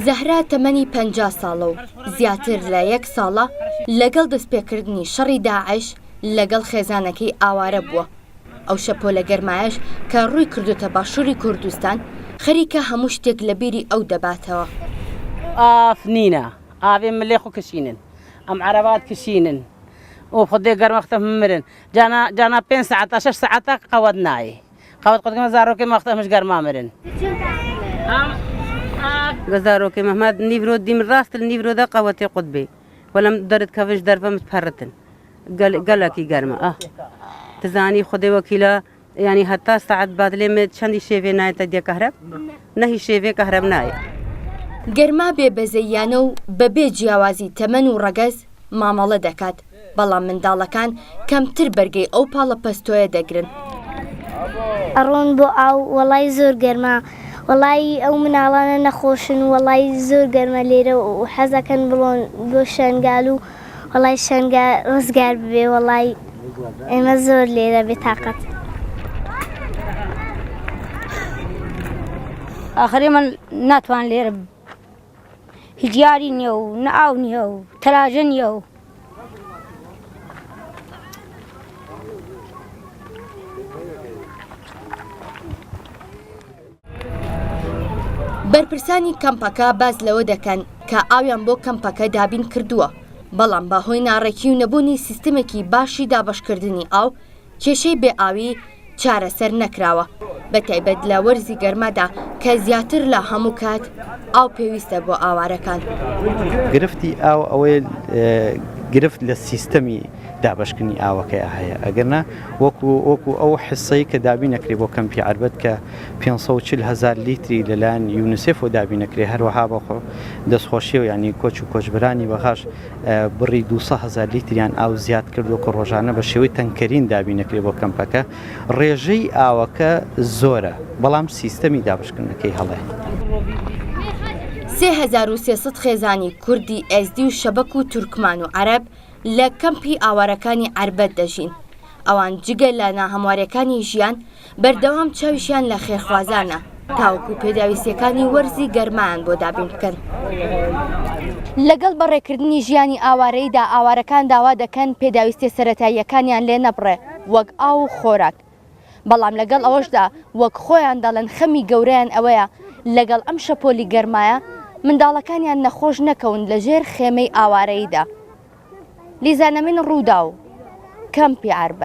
زەهرا تەمەنی 50 ساڵە و زیاتر لە یەک ساڵە لەگەڵ دەستپێکردنی شەڕی داعش لەگەڵ خێزانەکەی ئاوارە بووە. ئەو شەپۆلە گەرمایەش کە ڕووی کردۆتە باشووری کوردستان، خەریکە هەموو شتێک لە بیری ئەو دەباتەوە. ئاف نینە ئاڤێ ملێ خو کشینن ئەم عەرەبات کشینن و خودێ گەرمەختە مرن جانا جانا پێنج ساعەتا شەش ساعەتا قەوەت نایێ قەوەت قوتکمە زارۆکێ مەختە مش گەرما مرن. گەزارۆکێ مەهمەد نیڤرۆ دیم ڕاست نیڤرۆ دە قەوەتێ قوت بێ وەلم دەرد کەڤش دەرڤە مت پەرتن گەلەکی گەرمە ئاه تزانی خودێ وەکیلە یانی هەتا ساعت بادلێ مێ چەندی شێڤێ نایەتە دیە کەهرەب نەهی شێڤێ کەهرەب نایە. گەرما بێ بەزەییانە و بە بێ جیاوازی تەمەن و ڕەگەز مامەڵە دەکات، بەڵام منداڵەکان کەمتر بەرگەی ئەو پاڵەپەستۆیە دەگرن. ئەڕۆن بۆ ئاو وەڵای زۆر گەرمە وەڵای ئەو مناڵانە نەخۆشن وەڵای زۆر گەرمە لێرە و حەزەکەن بڵۆن بۆ شەنگال و وەڵای شەنگال ڕزگار ببێ وەڵای ئێمە زۆر لێرە بێتاقەت. ئاخری من ناتوان لێرە هیچ یاری نییە و نە ئاو نییە و تەلاجە نییە و بەرپرسانی کەمپەکە باس لەوە دەکەن کە ئاویان بۆ کەمپەکە دابین کردووە، بەڵام بەهۆی ناڕێکی و نەبوونی سیستمێکی باشی دابەشکردنی ئاو، کێشەی بێ ئاوی چارەسەر نەکراوە، بەتایبەت لە وەرزی گەرمادا کە زیاتر لە هەموو کات ئاو پێویستە بۆ ئاوارەکان. گرفتی ئاو ئەوەیە گرفت لە سیستەمی دابەشکردنی ئاوەکەیا هەیە ئەگەرنا وەکو وەکو ئەو حسەی کە دابین نەکرێ بۆ کەمپی عەربەت کە 540 هەزار لیتری لەلایەن یونیسێفەوە دابین نەکرێ هەروەها بە دەستخۆشیەوە یعنی کۆچ و کۆچبەرانی بەغاش بڕی 200 هەزار لیتریان ئاو زیاد کردووە کە ڕۆژانە بە شێوەی تەنکەرین دابین نەکرێ بۆ کەمپەکە ڕێژەی ئاوەکە زۆرە بەڵام سیستەمی دابشکردنەکەی هەڵەیە. 3300 خێزانی کوردی ئێزدی و شەبەک و تورکمان و عەرەب لە کەمپی ئاوارەکانی عەربەت دەژین، ئەوان جگە لە ناهەموارییەکانی ژیان، بەردەوام چاویشیان لە خێرخوازانە تاوەکو پێداویستییەکانی وەرزی گەرمایان بۆ دابین بکەن. لەگەڵ بەڕێکردنی ژیانی ئاوارەییدا ئاوارەکان داوا دەکەن پێداویستیە سەرەتاییەکانیان لێ نەبڕێ وەک ئاو و خۆراک، بەڵام لەگەڵ ئەوەشدا وەک خۆیان دەڵێن خەمی گەورەیان ئەوەیە لەگەڵ ئەم شەپۆلی گەرمایە منداڵەکانیان نەخۆش نەکەون لەژێر خێمەی ئاوارەییدا. لیزا نەمین، رووداو، کەمپی عەربەت.